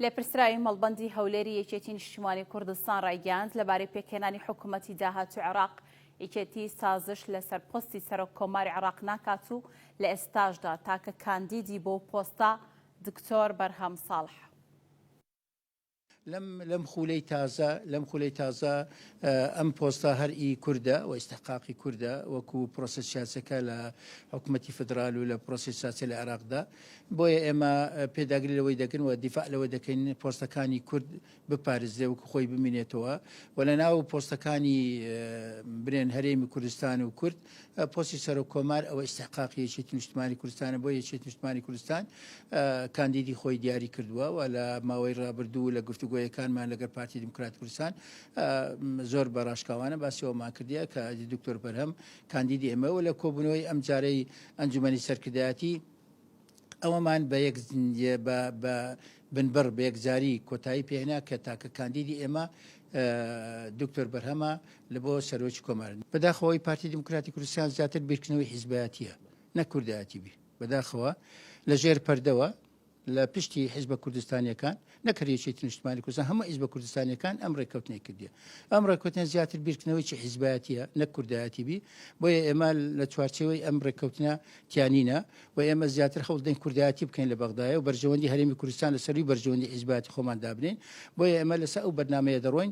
لێپرسراوی مەڵبەندی هەولێری یەکێتی نیشتیمانی کوردستان ڕایگەیاند، لەبارەی پێکهێنانی حکومەتی داهاتووی عێراق، یەکێتی سازش لەسەر پۆستی سەرۆک کۆماری عێراق ناکات و لە ئێستاشدا تاکە کاندیدی بۆ پۆستە دکتۆر بەرهەم ساڵحە. لەم لەم خولەی تازە لەم خولەی تازە ئەم پۆستە هەر ئی کوردە و ئیستحقاقی کوردە وەکو پرۆسە سیاسەکە لە حکوومەتی فدرال و لە پرۆسی سیاسی لە عێراقدا بۆیە ئێمە پێداگری لەوەی دەکەن و دیفاع لەوە دەکەین پۆستەکانی کورد بپارێزرێ وەکو خۆی بمینێتەوە و لە ناو پۆستەکانی برێن هەرێمی کوردستان و کورد پۆستی سەرۆک کۆمار ئەوە ئیستحقاقی یەکێتی نیشتمانی کوردستانە بۆ یەکێتی نیشتمانی کوردستان کاندیدی خۆی دیاری کردووە و لە ماوەی ڕابردوو لە گفتوگۆیەکانمان لەگەر پارتی دیموکرات کوردستان زۆر بە ڕاشکاوانە باسی ئەومان کردیە کە دکتۆر بەرهەم کاندیدی ئێمە و لە کۆبوونەوەی ئەم جارەی ئەنجومەنی سەرکردایەتی ئەوەمان بە یەک بە بنبڕ بە یەکجاری کۆتایی پێهێنا کە تاکە کاندیدی ئێمە دکتۆر بەرهەمە لە بۆ سەرۆکی کۆمار. بەداخەوەی پارتی دیموکراتی کوردستان زیاتر بیرکردنەوەی حیزبایەتیە نەک کوردایەتی بی بەداخەوە لە ژێر پەردەوە لە پشتی حیزبە کوردستانیەکان نەک هەر یەکێتی نیشتمانی کوردستان هەموو حیزبە کوردستانیەکان ئەم ڕێککەوتنەی کردیە ئەم ڕێککەوتنە زیاتر بیرکردنەوەیکی حیزبایەتیە نەک کوردایەتی بی بۆیە ئێمە لە چوارچێوەی ئەم ڕێککەوتنە تیانینە و ئێمە زیاتر هەوڵ دەین کوردایەتی بکەین لە بەغدایە و بەرژەوەندی هەرێمی کوردستان لە سەرووی بەرژەوەندی حیزبایەتی خۆمان دابنێین بۆیە ئێمە لەسەر ئەو بەرنامەیە دەڕۆین.